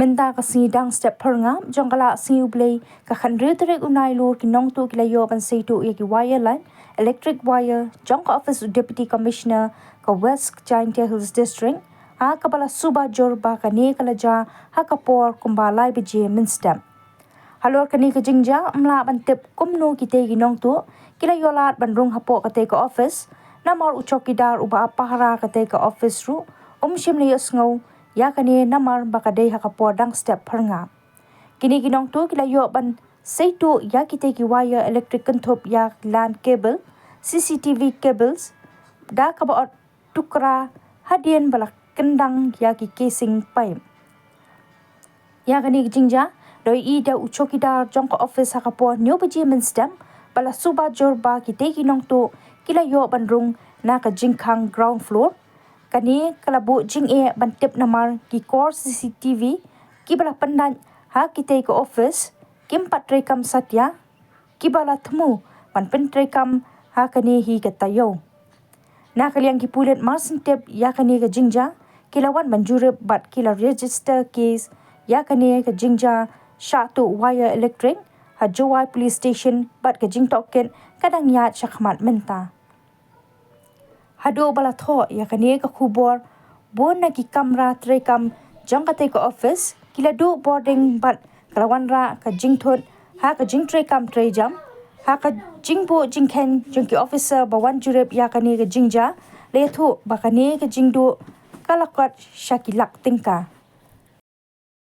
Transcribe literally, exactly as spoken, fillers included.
Mynta ka sngi dang step phyrngap jong ka la sngi U Blei, ka khathynriew tarik u Nailur, ki nongtuh ki la ïoh ban sei tuh ïa ki wire line, electric wire, jong ka office u Deputy Commissioner ka West Jaintia Hills District, ha kaba la suba jur ba kane ka la jia ha ka por kumba lai baje mynstep. Halor kane ka jingjia ym lah ban tip kumno kitei ki nongtuh ki la ïoh lad ban rung hapoh katei ka office, namar u chowkidar uba ap pahara katei ka office ruh um shym la ïohsngew ïa kane namar ba ka dei ha ka por dang step phyrngap. Kine ki nongtuh ki la ïoh ban sei tuh ïa kitei ki wire electric kynthup ïa land cable, C C T V cables, da kaba ot tukra hadien ba la kyndang ïa ki casing pipe. Ïa kane ka jingjia la ïohi da u chowkidar jong ka office ha ka por hynñiew baje mynstep, ba la suba jur ba kitei ki nongtuh ki la ïoh ban rung na ka jingkhang ground floor. Kane ka la buh jingeh ban tip namar ki kor C C T V kiba la pyndait ha kitei ka office kim pat treikam satia, kiba la thmu ban pyntreikam ha kane hi ka taïew. Na ka liang ki pulit mar syn tip ïa kane ka jingjia, ki la wan ban jurip bad ki la register case ïa kane ka jingjia shah tuh wire electric ha Jowai Police Station, bad ka jingtohkit ka dang ïaid shakhmat mynta. Haduh ba la thoh ïa kane ka khubor, bun na ki kamra treikam jong katei ka office ki la duh bording bad ka la wanrah ka jingthut ha ka jingtreikam treijam. Ha ka jingbuh jingkheiñ jong ki officer ba wan jurip ïa kane ka jingjia, la ïathuh ba kane ka jingduh ka la kot sha ki lak tyngka.